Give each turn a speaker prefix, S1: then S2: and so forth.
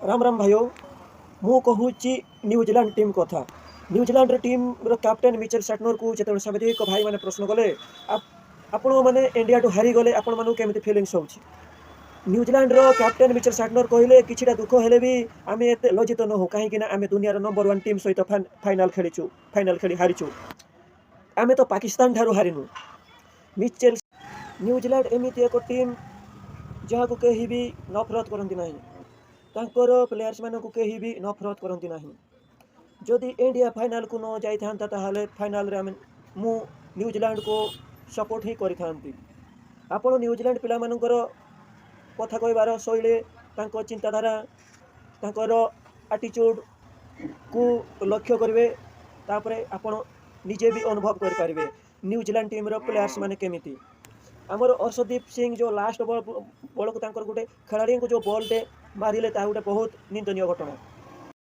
S1: ରାମ ରାମ ଭାଇଓ। ମୁଁ କହୁଛି New Zealand team କଥା। ନ୍ୟୁଜିଲାଣ୍ଡର ଟିମ୍ର କ୍ୟାପ୍ଟେନ୍ ମିଚେଲ ସାଟନରକୁ ଯେତେବେଳେ ସାମ୍ବାଦିକ ଭାଇମାନେ ପ୍ରଶ୍ନ କଲେ, ଆପଣମାନେ ଇଣ୍ଡିଆଠୁ ହାରିଗଲେ, ଆପଣମାନଙ୍କୁ କେମିତି ଫିଲିଙ୍ଗସ୍ ହେଉଛି? ନ୍ୟୁଜିଲାଣ୍ଡର କ୍ୟାପ୍ଟେନ୍ ମିଚେଲ ସାଟନର କହିଲେ, କିଛିଟା ଦୁଃଖ ହେଲେ ବି ଆମେ ଏତେ ଲଜ୍ଜିତ ନହଉ, କାହିଁକି ନା ଆମେ ଦୁନିଆର ନମ୍ବର ୱାନ୍ ଟିମ୍ ସହିତ ଫାଇନାଲ ଖେଳିଛୁ, ଫାଇନାଲ ଖେଳି ହାରିଛୁ। ଆମେ ତ ପାକିସ୍ତାନ ଠାରୁ ହାରିନୁ। ମିଚେଲ ନ୍ୟୁଜିଲାଣ୍ଡ ଏମିତି ଏକ ଟିମ୍ ଯାହାକୁ କେହି ବି ନଫରତ କରନ୍ତି ନାହିଁ। ତାଙ୍କର ପ୍ଲେୟାର୍ସମାନଙ୍କୁ କେହି ବି ନଫରତ କରନ୍ତି ନାହିଁ। ଯଦି ଇଣ୍ଡିଆ ଫାଇନାଲକୁ ନ ଯାଇଥାନ୍ତା, ତାହେଲେ ଫାଇନାଲରେ ମୁଁ ନ୍ୟୁଜିଲାଣ୍ଡକୁ ସପୋର୍ଟ ହିଁ କରିଥାନ୍ତି। ଆପଣ ନ୍ୟୁଜିଲାଣ୍ଡ ପିଲାମାନଙ୍କର କଥା କହିବାର ଶୈଳୀ, ତାଙ୍କ ଚିନ୍ତାଧାରା, ତାଙ୍କର ଆଟିଚ୍ୟୁଡ଼କୁ ଲକ୍ଷ୍ୟ କରିବେ। ତାପରେ ଆପଣ ନିଜେ ବି ଅନୁଭବ କରିପାରିବେ ନ୍ୟୁଜିଲାଣ୍ଡ ଟିମ୍ର ପ୍ଲେୟାର୍ସ ମାନେ କେମିତି। ଆମର ଅର୍ଶଦୀପ ସିଂ ଯେଉଁ ଲାଷ୍ଟ ବଲ୍ ବେଳକୁ ତାଙ୍କର ଗୋଟେ ଖେଳାଳିଙ୍କୁ ଯେଉଁ ବଲ୍ଟେ ମାରିଲେ, ତାହା ଗୋଟେ ବହୁତ ନିନ୍ଦନୀୟ ଘଟଣା।